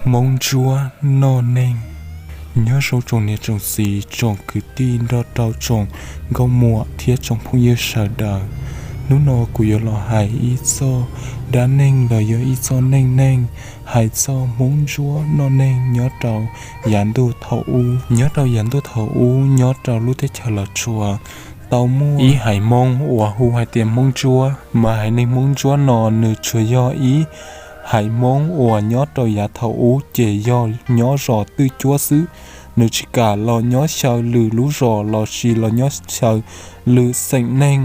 Hmoob Ntsuab noj neeg. Nyob zoo tsoom niam tsoom txiv, tsoom kwv tij nrog rau tsoom nkauj muam thiab tsoom phooj ywg sawv daws. Hnub no kuv yuav los hais ib txoj dab neeg los yog ib txoj neej neeg hais txog Hmoob Ntsuab noj neeg nyob rau yav ntuj thaum ub. Nyob rau yav ntuj thaum ub, nyob rau lub teb chaws Los Tsuas, tau muaj ib haiv Hmoob uas hu hais tias Hmoob Ntsuab. Mas haiv neeg Hmoob Ntsuab no nws tsuas yog ib haiv Hmoob uas nyob rau yav thaum ub ces yog nyob zos twj cuab xwb. Nws tsis kam los nyob xyaw lwm lub zos los sis los nyob xyaw lwm xeem neeg,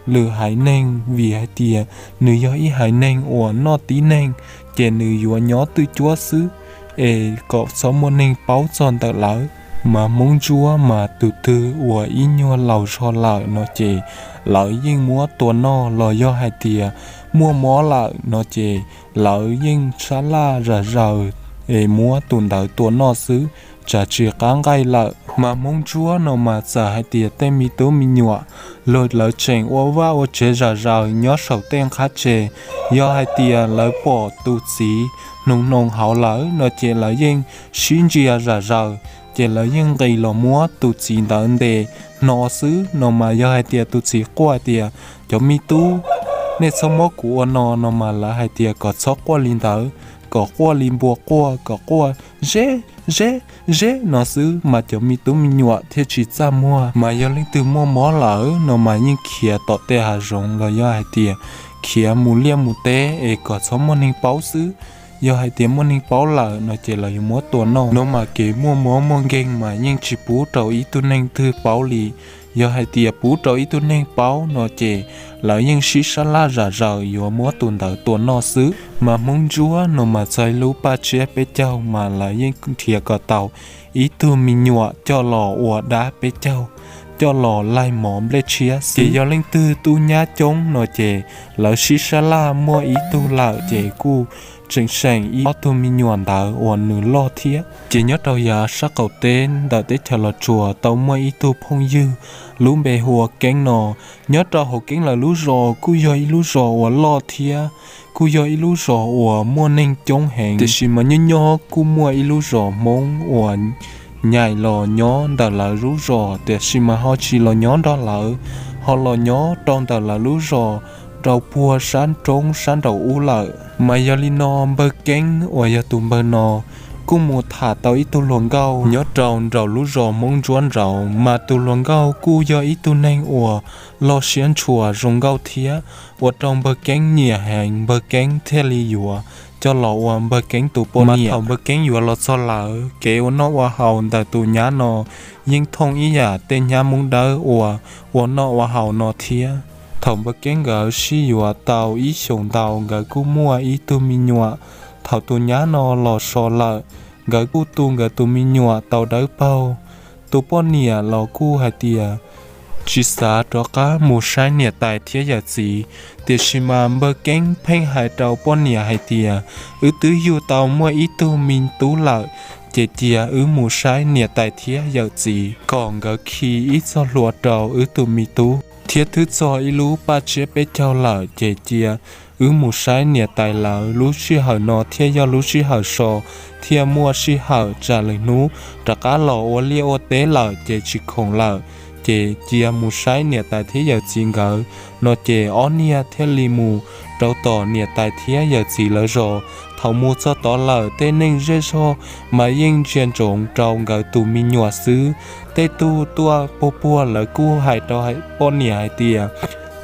lwm haiv neeg, vim hais tias nws yog ib haiv neeg uas noj tib neeg, ces nws yuav nyob twj cuab xwb es kom txhob muaj neeg paub txog ntawm lawv. Mas Hmoob Ntsuab mas tus twg uas ib nyuag laus zog lawm no ces lawv yeej muab tua noj, los yog hais tias muaj mob lawm no ces lawv yeej sab laj zam zaws es muab tus ntawd tua noj xwb, tsam tsis qab nqaij lawm. Mas Hmoob Ntsuab no mas txawm hais tias tej me tub me nyuam los lawv tseem ua vaj ua tsev zam zaws nyob saum tej nqhab tse, yog hais tias lawv pom tus txiv hnoos hnoos hauv lawv no ces lawv yeej sib ntsia zam zaws, ces lawv yeej nqis los muab tus txiv ntawd ntes hno xwb. No mas yog hais tias tus txiv quaj tias, cov me tub, nej txhob muab kuv ua no, no mas lawv hais tias kom txhob quaj li ntawd, kom quaj li npua quaj, kom quaj ze ze ze no xwb mas cov me tub me nyuam thiaj tsis txaj muag. Mas yog leej twg muaj mob lawm no mas yeej khiav tom tej hav zoov los yog hais tias khiav mus liaj mus teb es kom txhob muaj neeg paub xwb. Yog hais tias muaj neeg paub lawm no ces lawv yuav muab tua noj. No mas kev muaj mob muaj nkeeg mas yeej tsis pub rau ib tug neeg twg paub li. Yog hais tias pub rau ib tug neeg paub no ces lawv yeej sib sab laj zam zaws yuav muab tus ntawd tua noj xwb. Mas Hmoob Ntsuab no mas txog ib lub paj tsiab peb caug mas lawv yeej nrhiav kom tau ib tug me nyuam coj los ua dab peb caug, coj los laig mov nplej tshiab xwb. Ces yog leej twg tub nyab coob no ces lawv sib sab laj muaj ib tug lawm ces kuj tseem seem ib ob tug me nyuam ntawd uas nws loj thiab. Ces nyob rau yav sab qaum teb ntawm teb chaws Los Tsuas tau muaj ib tug phooj ywg lub npe hu ua Keeb no. Nyob rau hauv Keeb lawv lub zos kuj yog ib lub zos uas loj thiab kuj yog ib lub zos uas muaj neeg coob heev, tiam sis mas nyob nyob kuj muaj ib lub zos Hmoob uas nyaim los nyob ntawm lawv lub zos, tiam sis mas ho tsis los nyob nrog lawv, ho los nyob rau ntawm lawv lub zos rau puag sab roob sab nraum ub lawm. Mas yog li no npawg Keeb uas yog tus npawg no kuj mus tham tau ib tug hluas nkauj nyob rau nraum lub zos Hmoob Ntsuab nraud, mas tus hluas nkauj kuj yog ib tug neeg uas loj siab ntshua zoo nkauj thiab, ua rau npawg Keeb nyiam heev, npawg Keeb thiaj li yuav coj los ua npawg Keeb tus poj niam. Thaum npawg Keeb yuav los txog lawm, kev ua noj ua haus ntawm tus nyab no yeej thooj ib yam tej nyab Hmoob Dawb uas ua noj ua haus no thiab. Thaum npawg Keeb nkawd sib yuav tau ib xyoos ntau nkawd kuj muaj ib tug me nyuam. Thaum tus nyab no los so lawm, nkawd kuj tu nkawd tus me nyuam tau dawb paug. Tus poj niam los kuj hais tias tsis xav rov qab mus saib niam tais thiab yawm txiv, tiam sis mas npawg Keeb pheej hais rau poj niam hais tias, wb twb yug tau muaj ib tug me tub lawm, ces cia wb mus saib niam tais thiab yawm txiv kom nkawd khi ib txoj hlua rau wb tus me tub. Thiab twb txog ib lub paj tsiab peb caug lawm, ces cia wb mus saib niam tais lawv. Lub sij hawm no thiaj yog lub sij hawm so, thiaj muaj sij hawm, tsam lwm hnub rov qab los ua liaj ua teb lawm ces tsis khoom lawm, ces cia mus saib niam tais thiab yawm txiv nkawd. No ces ob niag thiaj li mus rau tom niam tais thiab yawm txiv lawv zos. Thaum mus txog tod lawm, tej neeg zej zog mas yeej ntsia ntsoov rau nkawd tus me nyuam xwb. Tej tug tuaj puag puag lawv kuj hais rau poj niam hais tias,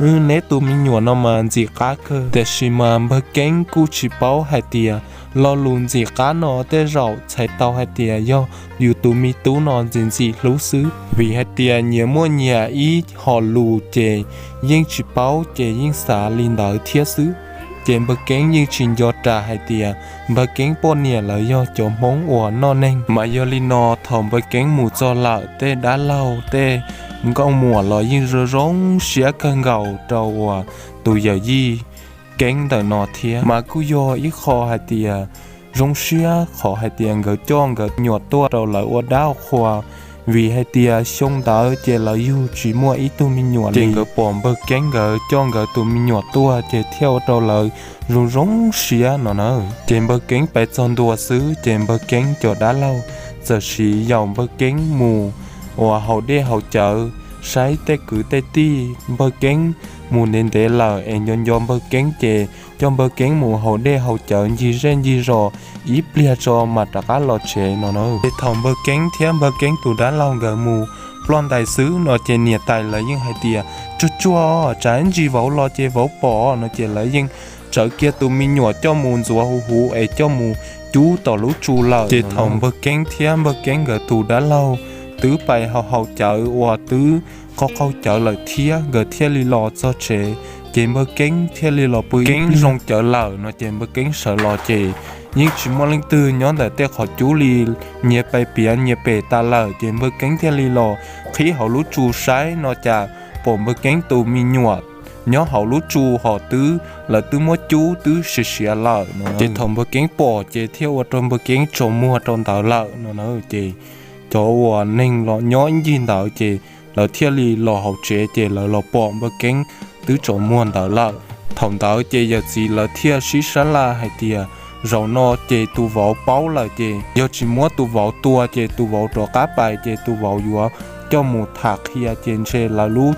neb tus me nyuam no mas ntxim qab kawg. Tiam sis mas npawg Keeb kuj tsis paub hais tias lo lus ntxim qab no tej zaum txhais tau hais tias yog yus tus me tub no ntxim ntxim hlub xwb, vim hais tias nyias muaj nyias ib hom lus ces yeej tsis paub, ces yeej xav li ntawd thiab xwb. Ces npawg Keeb yeej tsis nco ras hais tias npawg Keeb poj niam lawv yog cov Hmoob uas noj neeg. Mas yog li no thaum npawg Keeb mus txog lawm, tej dab laug tej nkauj muam los yeej zoo zoo siab kawg nkaus rau uas tus yawm yij Keeb ntawm no thiab. Mas kuj yog ib qho hais tias zoo siab qhov hais tias nkawd coj nkawd nyuam tuaj rau lawv ua dab ua qhua, vim hais tias xyoo ntawd ces lawv yug tsis muaj ib tug me nyuam li. Ces nkawd pom npawg Keeb nkawd coj nkawd tus me nyuam tuaj ces thiaj ua rau lawv zoo zoo siab no na. Ces npawg Keeb pais txog ntua xwb ces npawg Keeb cov dab laug txawm siv yaum npawg Keeb mus ua haus dej haus cawv saib tej kwv tej tij. Npawg Keeb mus ntev ntev lawm es nco nco npawg Keeb ces coj npawg Keeb mus haus dej haus cawv ncig zej ncig zos ib pliag tso mas rov qab los tsev no na. Ces thaum npawg Keeb thiab npawg Keeb tus dab laug nkawd mus ploj ntais xwb no ces niam tais lawv yeej hais tias, tsuag tsuag, tsam ib ntsis vauv los ces vauv pom no ces lawv yeej tsawv kiag tus me nyuam coj mus ntxuav huv huv es coj mus cub tom lub tsu lawm. Ces thaum npawg Keeb thiab npawg Keeb nkawd tus dab laug twb pais haus haus cawv uas twb qaug qaug cawv lawm thiab nkawd thiaj li los txog tsev. Ces npawg Keeb thiaj li los pw ib pliag zoo cawv lawm no ces npawg Keeb sawv los ces yeej tsis muaj leej twg nyob ntawm tej qhov cub li, nyias pais piav nyias pem tas lawm. Ces npawg Keeb thiaj li los qhib hauv lub tsu saib no cas pom npawg Keeb tus me nyuam nyob hauv lub tsu hos twb, lawv twb muab cub twb siav siav lawm no. Ces thaum npawg Keeb pom ces thiaj ua rau npawg Keeb tsaus muag rau ntawd lawm no na. Ces cov uas neeg los nyob ib ncig ntawd ces lawv thiaj li los hauv tsev ces lawv los pom npawg Keeb twb tsaus muag ntawd lawm. Thaum ntawd ces yawm txiv lawv thiaj sib sab laj hais tias, zaum no ces tus vauv paub lawm ces yog tsis muab tus vauv tua ces tus vauv rov qab pais ces tus vauv yuav coj mus tham qhia ces ntshe lawv lub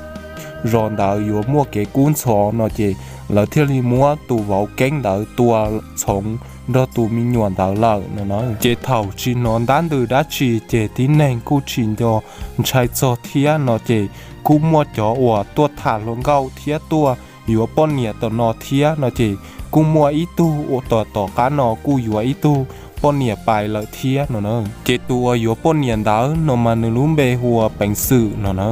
zos ntawd yuav muaj kev kub ntxhov no ces lawv thiaj li muab tus vauv Keeb ntawd tua txhoov nrog tus me nyuam ntawd lawm no na. Ces thaum tsis hnov ntab ntws dab tsi ces tib neeg kuj tsis nco ntshai txog thiab no ces kuj muaj cov uas tuaj tham hluas nkauj thiab tuaj yuav poj niam tom no thiab no ces kuj muaj ib tug uas tom tom qab no kuj yuav ib tug poj niam pais lawm thiab no na. Ces tus uas yuav poj niam ntawd no mas nws lub npe hu ua Peev Xwm no na.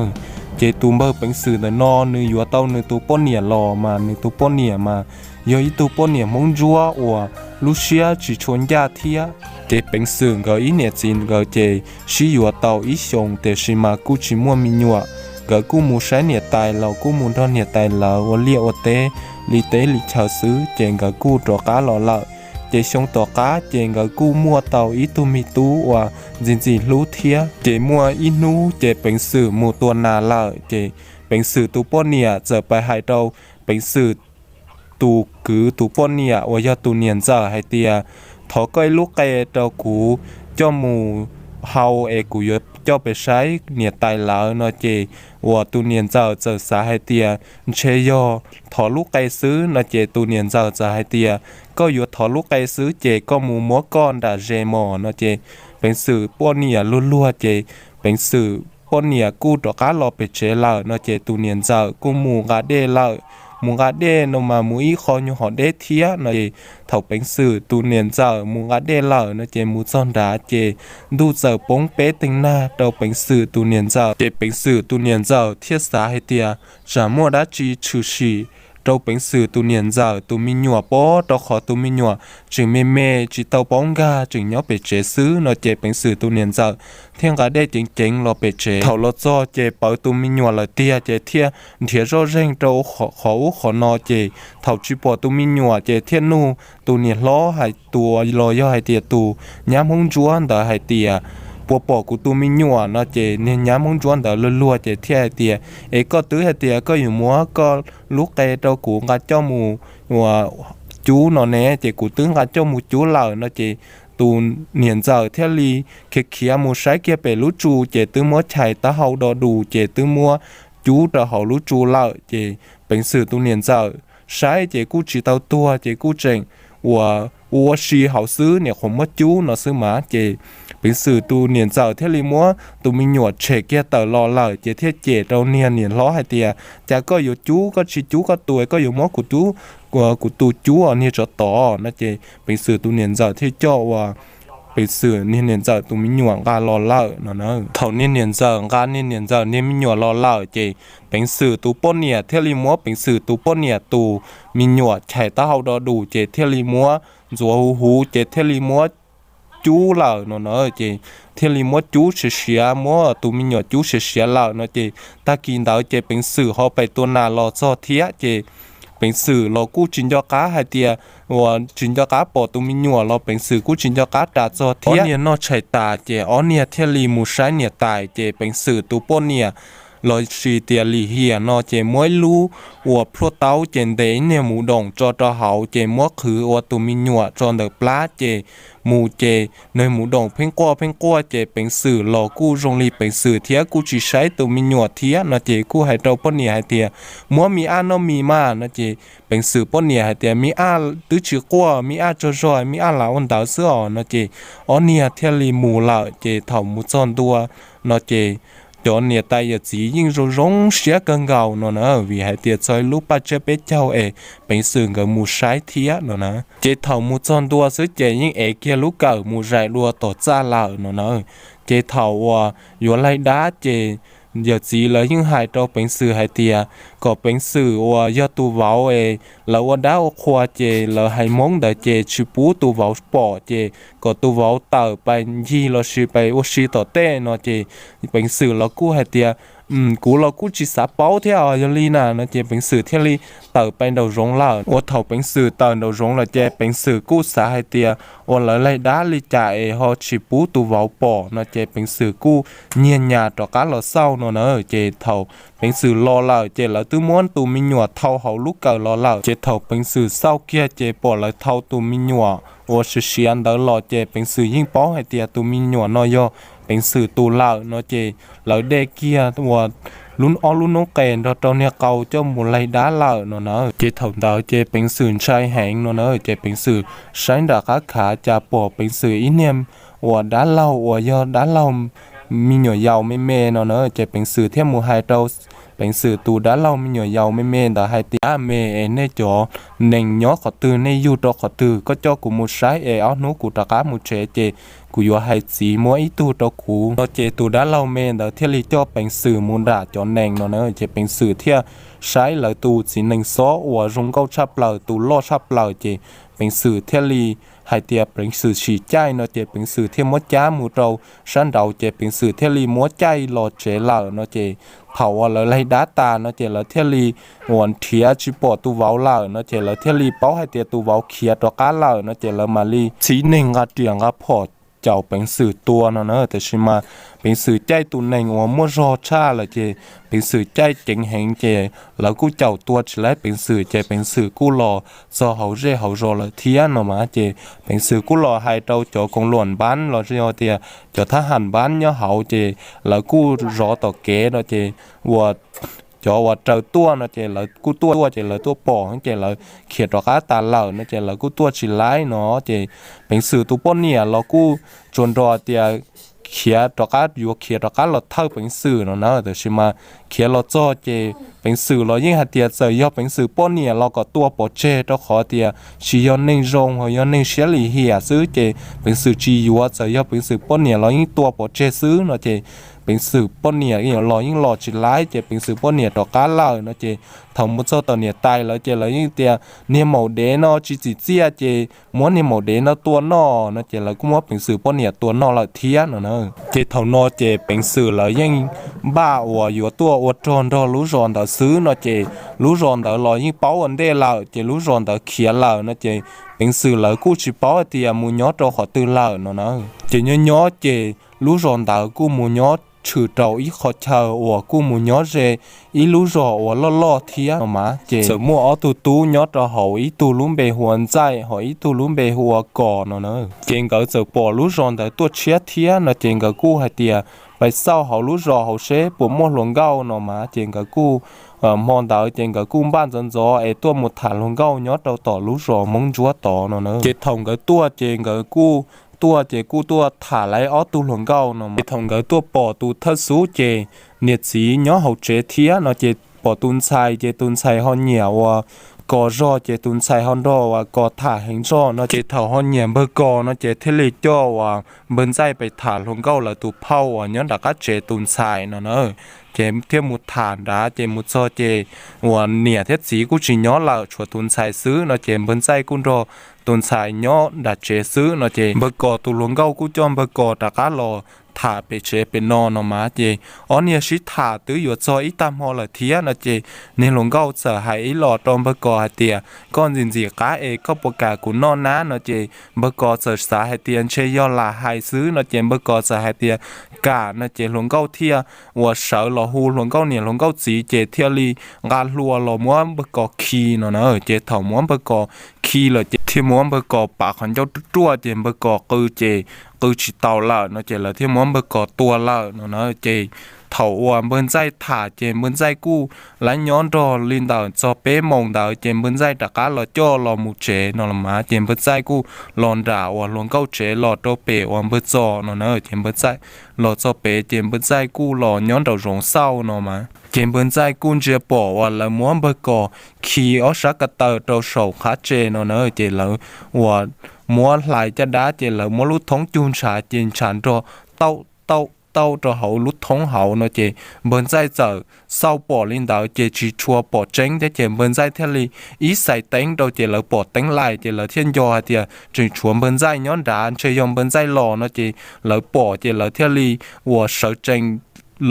Ces tus npawg Peev Xwm ntawm no nws yuav tau nws tus poj niam los mas nws tus poj niam mas yog ib tug poj niam Hmoob Ntsuab uas lub siab tsis tshua ncaj thiab. Ces Peev Xwm nkawd ib niam txiv nkawd ces sib yuav tau ib xyoos tiam sis mas kuj tsis muaj me nyuam. Nkawd kuj mus saib niam tais los kuj mus nrog niam tais lawv ua liaj ua teb li teb li chaw xwb ces nkawd kuj rov qab los lawm. Ces xyoo tom qab ces nkawd kuj muaj tau ib tug me tub uas ntxim ntxim hlub thiab. Ces muaj ib hnub ces Peev Xwm mus tua nas lawm ces Peev Xwm tus poj niam txawm pais hais rau Peev Xwm tus kwv tus poj niam uas yog tus niam ntxawm hais tias, thov koj ib lub qe rau kuv coj mus hau es kuv yuav coj pes saib niam tais lawv no ces uas tus niam ntxawm txawm xav hais tias ntshe yog thov lub qe xwb no ces tus niam ntxawm txawm hais tias, koj yuav thov lub qe xwb ces koj mus muab koj nram ze mos no ces Peev Xwm poj niam luag luag ces Peev Xwm poj niam kuj rov qab los pem tsev lawm no ces tus niam ntxawm kuj mus nqa dej lawm. Mus nqa dej no mas mus ib qho nyuag hom deb thiab no ces thaum Peev Xwm tus niam ntxawm mus nqa dej lawm no ces mus txog nrad ces ntuj txawm poob peb teeg nag rau Peev Xwm tus niam ntxawm ces Peev Xwm tus niam ntxawm thiaj xav hais tias tsam muaj dab tsi tshwm sim rau Peev Xwm tus niam ntxawm tus me nyuam pob rau qhov tus me nyuam tseem me me tsis tau paub nkag tseem nyob pem tsev xwb no ces Peev Xwm tus niam ntxawm thiaj nqa dej ceev ceev los pem tsev. Thaum los txog ces pawv tus me nyuam lawm tiag ces thiaj nrhiav zoj zeeg rau qhov ub qhov no ces thaum tsis pom tus me nyuam ces thiaj nug tus niam hlob hais tus los yog hais tias tus nyab Hmoob Ntsuab ntawd hais tias, puas pom kuv tus me nyuam no ces niag nyab Hmoob Ntsuab ntawd luag luag ces thiaj hais tias, es koj twb hais tias koj yuav muab koj lub qe rau kuv nqa coj mus ua cub no ne ces kuv twb nqa coj mus cub lawm no ces tus niam ntxawm thiaj li khiav khiav mus saib kiag pem lub tsu ces twb muab chais taub hau do dus ces twb muab cub rau hauv lub tsu lawm ces Peev Xwm tus niam ntxawm saib ces kuj tsis tau tuag ces kuj tseem ua ua si hauv xwb, nyuam qhuav muab cub no xwb mas ces Peev Xwm tus niam ntxawm thiaj li muab tus me nyuam tshem kiag tawm los lawm ces thiaj cem rau niag niam hlob hais tias, cas koj yuav cub koj tsis cub koj tus, koj yuav muab kuv cub, kuv tus cub os niag tsov tom no ces Peev Xwm tus niam ntxawm thiaj coj ua Peev Xwm niag niam ntxawm tus me nyuam nqa los lawm no na. Thaum niag niam ntxawm nqa niag niam ntxawm niag me nyuam los lawm ces Peev Xwm tus poj niam thiaj li muab Peev Xwm tus poj niam tus me nyuam chais taub hau do dus ces thiaj li muab ntxuav huv huv ces thiaj li muab cub lawm no na ces thiaj li muab cub siav siav, muab tus me nyuam cub siav siav lawm no ces tag kis ntawd ces Peev Xwm ho pais tua nas los txog thiab ces Peev Xwm los kuj tsis nco qab hais tias, uas tsis nco qab pom tus me nyuam los Peev Xwm kuj tsis nco qab ras txog thiab. Ob niag noj tshais tas ces ob niag thiaj li mus saib niam tais, ces Peev Xwm tus poj niam los sis tias Lim Hiam no ces muab ib lub uas plhuaj taub ces ntes ib niag mus doom tso rau hauv ces muab qhwv ua tus me nyuam tso ntawm plab ces mus ces nws mus doom pheej quaj pheej quaj ces Peev Xwm los kuj zoo li Peev Xwm thiab kuj tsis saib tus me nyuam thiab no ces kuj hais rau poj niam hais tias, muab mi aj noj mi mas no ces Peev Xwm poj niam hais tias, mi aj twb tsis quaj, mi aj tsaug zog, mi aj lam ua ntawd xwb os no ces ob niag thiaj li mus lawm ces thaum mus txog ntua no ces cov niam tais yawm txiv yeej zoo zoo siab kawg nkaus no na, vim hais tias txog ib lub paj tsiab peb caug es Peev Xwm nkawd mus saib thiab no na. Ces thaum mus txog ntua xwb ces yeej ev kiag lub kawm mus zais dua tom txaj lawm no na. Ces thaum uas yuav laig dab ces yawm txiv lawv yeej hais rau Peev Xwm hais tias kom Peev Xwm uas yog tus vauv es lawv ua dab ua qhua ces lawv hais Hmoob ntawd ces tsis pub tus vauv pom ces kom tus vauv tawm pais ncig los sis pais ua si tom tej no ces Peev Xwm los kuj hais tias, kuv los kuj tsis xav paub thiab os, yog li na no ces Peev Xwm thiaj li tawm pais nraum zoov lawm. Uas thaum Peev Xwm tawm nraum zoov lawm ces Peev Xwm kuj xav hais tias uas lawv laig dab li cas es ho tsis pub tus vauv pom no ces Peev Xwm kuj nyiag nyas rov qab los xauj no na. Ces thaum Peev Xwm los lawm ces lawv twb muab tus me nyuam thau hauv lub kawm los lawm. Ces thaum Peev Xwm xauj kiag ces pom lawv thau tus me nyuam uas siav siav ntawd los ces Peev Xwm yeej paub hais tias tus me nyuam no yog Peev Xwm tus lawm no ces lawv de kiag uas ob lub noob qes nrog rau niag qau coj mus laig dab lawm no na. Ces thaum ntawd ces Peev Xwm ntshai heev no na, ces Peev Xwm saib nram qab khav cas pom Peev Xwm ib niag uas dab laug uas yog dab laug me nyuam yaus me me no na, ces Peev Xwm thiaj mus hais rau Peev Xwm tus dab laug me nyuam yaus me me ntawd hais tias, dab me es nej cov nees nyob qhov twg, nej yug rau qhov twg, koj coj kuv mus saib es ob hnub kuv rov qab mus tsev ces kuv yuav hais txiv muab ib tug rau kuv no. Ces tus dab laug me ntawd thiaj li coj Peev Xwm mus nram cov nees no na, ces Peev Xwm thiaj saib lawv tus txiv nees xob uas zoo nkauj tshaj plaws, tus loj tshaj plaws, ces Peev Xwm thiaj li hais tias Peev Xwm sim caij no ces Peev Xwm thiaj muab cab mus rau sab nraud ces Peev Xwm thiaj li muab caij los tsev lawm no ces thaum uas lawv laig dab tas no ces lawv thiaj li uas nrhiav tsis pom tus vauv lawm no ces lawv thiaj li paub hais tias tus vauv khiav rov qab lawm no ces lawv mam li txhiv neeg nqa riam nqa phom caum Peev Xwm tua no na. Tiam sis mas Peev Xwm caij tus nees uas muaj zog tshaj lawm ces Peev Xwm caij ceev heev ces lawv kuj caum tua tsis laib Peev Xwm ces Peev Xwm kuj los txog hauv zej hauv zos lawm thiab no mas ces Peev Xwm kuj los hais rau cov koom luam npab los yog tias cov thab ham npab nyob hauv ces lawv kuj zov tom kev no ces uas cov uas raws tuaj no ces lawv kuj tuaj ces lawv tuaj pom ces lawv khiav rov qab tas lawm no ces lawv kuj tuaj tsis laib no ces Peev Xwm tus poj niam los kuj tsuas nrog tias khiav rov qab, yuav khiav rov qab los thawj Peev Xwm no na. Tiam sis mas khiav los txog ces Peev Xwm los yeej hais tias txawm yog Peev Xwm poj niam los kom tua pov tseg rau qhov tias tsis yog neeg zoo, yog neeg siab lim hiam xwb ces Peev Xwm tsis yuav, txawm yog Peev Xwm poj niam los yeej tua pov tseg xwb no ces Peev Xwm poj niam los yeej los tsis laib ces Peev Xwm poj niam rov qab lawm no ces thaum mus txog tom niam tais lawv ces lawv yeej tias niag maum dev no tsis txim txiaj ces muab niag maum dev no tua noj no ces lawv kuj muab Peev Xwm poj niam tua noj lawm thiab no na. Ces thaum no ces Peev Xwm lawv yeej npaj uas yuav tuaj ua rog nrog lub zos ntawd xwb no ces lub zos ntawd los yeej paub ua ntej lawm ces lub zos ntawd khiav lawm no ces Peev Xwm lawv kuj tsis paub hais tias mus nyob rau qhov twg lawm no na. Ces nyob nyob ces lub zos ntawd kuj mus nyob tshwm rau ib qho chaw uas kuj mus nyob ze ib lub zos uas loj loj thiab no mas ces txawm muaj ob tug tub nyob rau hauv, ib tug lub npe hu ua Ntxaij, ho ib tug lub npe hu ua Kos no na. Ces nkawd txawm pom lub zos ntawd tuaj tshiab thiab no ces nkawd kuj hais tias pais xauj hauv lub zos hauv seb puas muaj hluas nkauj no mas ces nkawd kuj hmo ntawd ces nkawd kuj npaj ntxov ntxov es tuaj mus tham hluas nkauj nyob rau tom lub zos Hmoob Ntsuab tod no na. Ces thaum nkawd tuaj ces nkawd kuj tuaj ces kuj tuaj tham lawv ob tug hluas nkauj no. Ces thaum nkawd tuaj pom tus thawj xub ces niam txiv nyob hauv tsev thiab no ces pom tus ntxhais ces tus ntxhais ho nyiam uas Kos zog ces tus ntxhais ho nrog uas Kos tham heev zog no ces thaum ho nyiam npawg Kos no ces thiaj li coj uas npawg Ntxaij pais tham hluas nkauj lawv tus phauj uas nyob nram qab tsev tus ntxhais no na. Ces thiaj mus tham nrad, ces mus txog ces uas niam thiab txiv kuj tsis nyob lawm, tshuav tus ntxhais xwb no ces npawg Ntxaij kuj nrog tus ntxhais nyob nram tsev xwb no ces npawg Kos tus hluas nkauj kuj coj npawg Kos rov qab los tham pem tsev pem no no mas ces ob niag sib tham twb yuav txog ib tag hmo lawm thiab no ces niag hluas nkauj txawm hais ib los rau npawg Kos hais tias, koj ntxim ntxim qab es koj puas kam kuv noj nab no ces npawg Kos txawm xav hais tias ntshe yog lam hais xwb no ces npawg Kos txawm hais tias kam no ces hluas nkauj thiaj uas sawv los hu hluas nkauj niam hluas nkauj txiv ces thiaj li nqa hlua los muab npawg Kos khi no na. Ces thaum muab npawg Kos khi lawm ces thiaj muab npawg Kos pav qhov ncauj ruaj ruaj ces npawg Kos qw ces qw tsis tau lawm no ces lawv thiaj muab npawg Kos tua lawm no na. Ces thaum uas npawg Ntxaij tham ces npawg Ntxaij kuj lab nyob nrog li ntawm txog peb moos ntawd ces npawg Ntxaij rov qab los coj los mus tsev no los mas ces npawg Ntxaij kuj los nram uas hluas nkauj tsev los rau pem uas npawg Txos no na. Ces npawg Ntxaij los txog pem ces npawg Ntxaij kuj los nyob nraum zoov xauj no mas ces npawg Ntxaij kuj ntsia pom uas lawv muab npawg Kos khi ob sab ko taw rau saum qab tse no na ces lawv uas muab hlais caj dab ces lawv muab lub thoob cug ntshav ces ntshav nrog tauj tauj tauj rau hauv lub thoob hauv no ces npawg Ntxaij txawm xauj pom li ntawd ces tsis tshua pom tseeb thiab ces npawg Ntxaij thiaj li ib xais teeb rau ces lawv pom teeb lais ces lawv thiaj nco hais tias tseem tshuav npawg Ntxaij nyob nrad, ntshe yog npawg Ntxaij los no ces lawv pom ces lawv thiaj li uas sawv tsees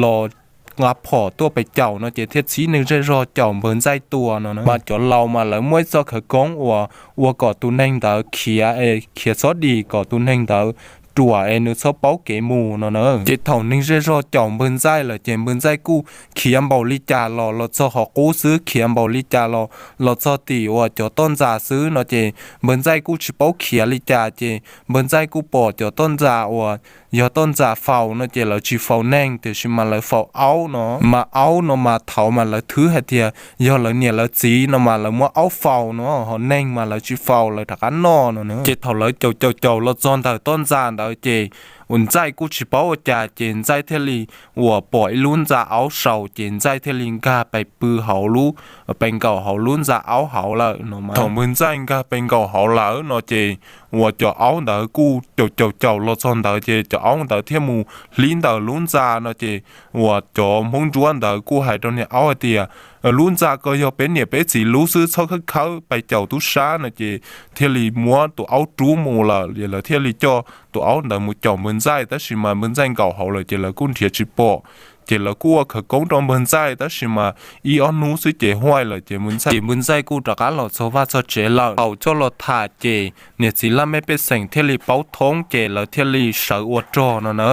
los nqa phom tuaj pes caum no ces thiaj txhib neeg zej zog caum npawg Ntxaij tua no na. Mas cov laus mas lawv muaj ib txoj khawv koob uas ua kom tus neeg ntawd khiav, khiav txhob dim kom tus neeg ntawd ruam es nws txhob paub kev mus no na. Ces thaum neeg zej zog caum npawg Ntxaij lawm ces npawg Ntxaij kuj khiav npaum li cas los los txog qhov qub xwb, khiav npaum li cas los los txog tim uas cov toj ntxas xwb no ces npawg Ntxaij kuj tsis paub khiav li cas ces npawg Ntxaij kuj pom cov toj ntxas uas yog toj ntxas faus no ces lawv tsis faus neeg tiam sis mas lawv faus aub no. Mas aub no mas thaud mas lawv thwb hais tias yog lawv niam lawv txiv no mas lawv muab aub faus no, ho neeg mas lawv tsis faus, lawv rov qab noj no na. Ces thaum lawv caum caum caum los txog ntawm toj ntxas ntawd ces uas Ntxaij kuj tsis paub ua cas ces Ntxaij thiaj li uas pom ib lub ntxa aub saus ces Ntxaij thiaj li nkag pes pw hauv lub, pes nkaum hauv lub ntxa aub hauv lawm no mas. Thaum npawg Ntxaij nkag pes nkaum hauv lawm no ces uas cov aub ntawd kuj caum caum caum los txog ntawd ces cov aub ntawd thiaj mus hlib ntawm lub ntxa no ces uas cov Hmoob Ntsuab ntawd kuj hais rau niag aub hais tias lub ntxa ko yog peb niam peb txiv lub xwb, txhob khawb khawb pes caum tub sab no ces thiaj li muab tus aub rub mus lawm. Lawv thiaj li coj tus aub ntawd mus caum npawg Ntxaij tab sis mas npawg Ntxaij nkaum hauv lawm ces lawv kuj nrhiav tsis pom. Ces lawv kuj ua khawv koob rau npawg Ntxaij tab sis mas ib ob hnub xwb ces huaij lawm ces npawg Ntxaij, ces npawg Ntxaij kuj rov qab los txog vaj txog tsev lawm. Thaum coj los tham ces niam txiv laj mej pej xeem thiaj li paub thoob ces lawv thiaj li sawv ua rog no na.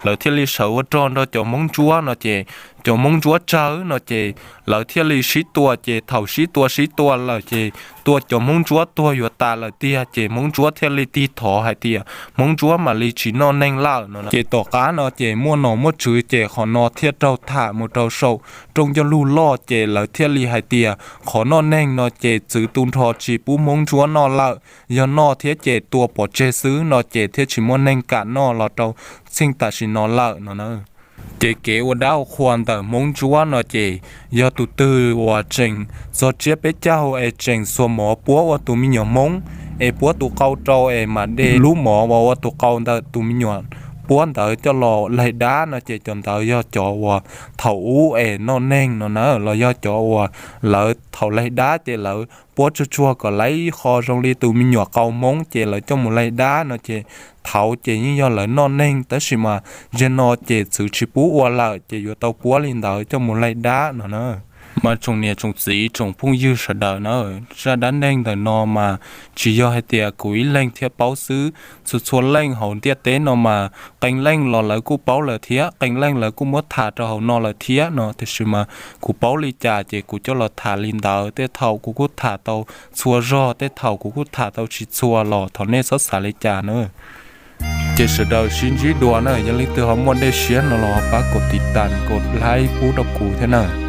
Lawv thiaj li sawv ua rog nrog cov Hmoob Ntsuab no ces cov Hmoob Ntsuab tsawg no ces lawv thiaj li sib tua ces thaum sib tua sib tua lawm ces tua cov Hmoob Ntsuab tuag yuav tas lawm tiag ces Hmoob Ntsuab thiaj li tig thov hais tias Hmoob Ntsuab mam li tsis noj neeg lawm no. Ces tom qab no ces muaj nom muaj tswv ces qhov no thiaj raug tham mus rau saum rooj ncauj lug loj ces lawv thiaj li hais tias qhov noj neeg no ces txwv tu nrho tsis pub Hmoob Ntsuab noj lawm, yog noj thiab ces tua pov tseg xwb no ces thiaj tsis muaj neeg kam noj los rau txheej tam sim no lawm no na. Ces kev ua dab ua qhua ntawm Hmoob Ntsuab no ces yog tus twg uas tseem txog tsiab peb caug es tseem xuas mov puab ua tus me nyuam Hmoob es puab tus qau rau es mam de lub mov uas ua tus qau ntawm tus me nyuam puab ntawd coj los laig dab no ces cov ntawd yog cov uas thaum ub es noj neeg no na, los yog cov uas lawv thaum laig dab ces lawv puab tsuag tsuag kom laib qho zoo li tus me nyuam qau Hmoob ces lawv coj mus laig dab no ces thaud ces yeej yog lawv noj neeg tab sis mas zaum no ces txwv tsis pub ua lawm ces yuav tau puab li ntawd coj mus laig dab no na. Mas tsoom niam tsoom txiv tsoom phooj ywg sawv daws na, zaj dab neeg ntawm no mas tsis yog hais tias kuv ib leeg thiaj paub xwb, txhua txhua leej hauv ntiaj teb no mas qee leej los lawv kuj paub lawm thiab qee leej lawv kuj muab tham rau hauv no lawm thiab no, tiam sis mas kuv paub li cas ces kuv coj los tham li ntawd. Tej thaum kuv kuj tham tau txhua zog, tej thaum kuv kuj tham tau tsis txhua los thov nej txhob xav li cas na. Ces sawv daws sib ntsib dua na, yog leej twg ho muaj dej siab no los pab kom tiv tas kom laib pub rau kuv thiab na.